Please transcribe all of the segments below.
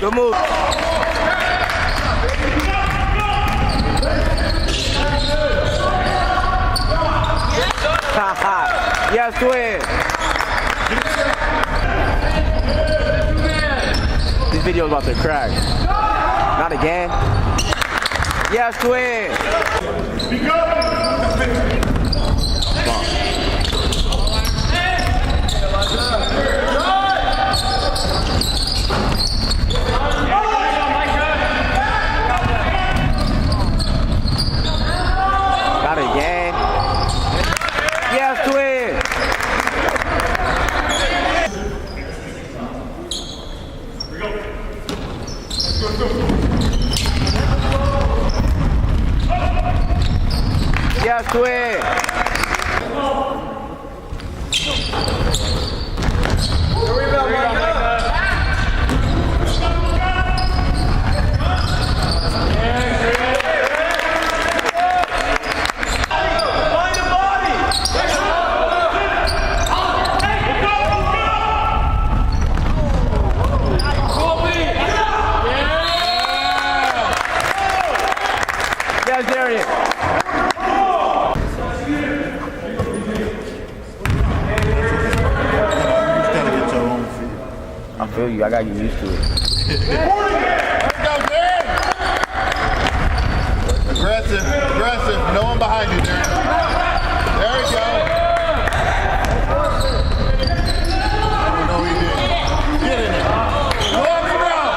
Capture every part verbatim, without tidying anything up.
Good move. Yes, twin. This video's about to crash. Not again. Yes, twin. Got it, gang. Yes, twin. Yes, twin. Yes, Darius. You just gotta get your own feet. I feel you. I gotta get used to it. Let's go, Darren! Aggressive, aggressive. No one behind you, Darren. There we go. No, he didn't. Get in there. Walk around.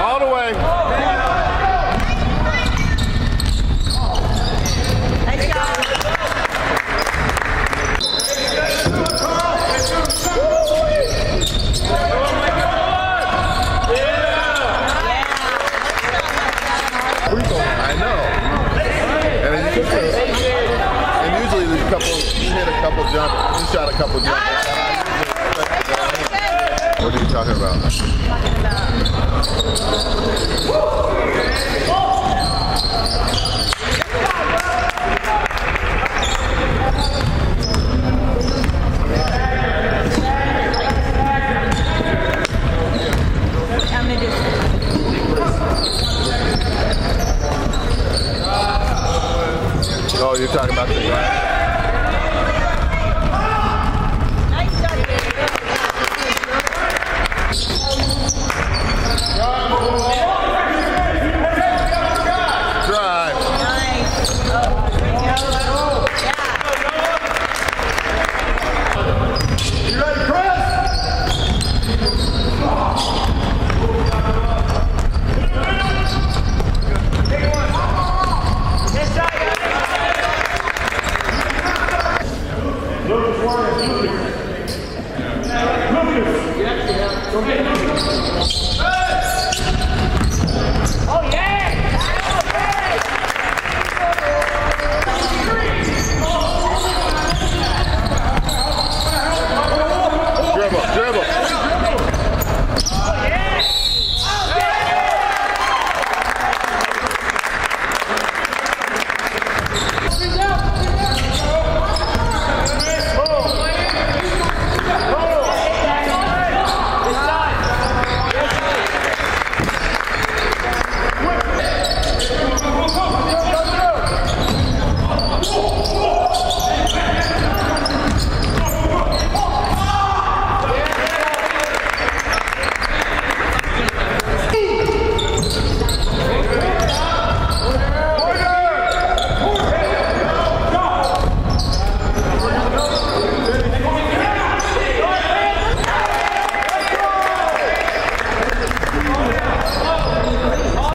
All the way. I know. And then you just, and usually there's a couple, you hit a couple jump, you shot a couple jump. What are you talking about? Oh, you're talking about the guy. Nice shot, baby. Drive. Nice. Oh, there you go. Yeah. You ready, Chris? Lucas, Lucas. Lucas.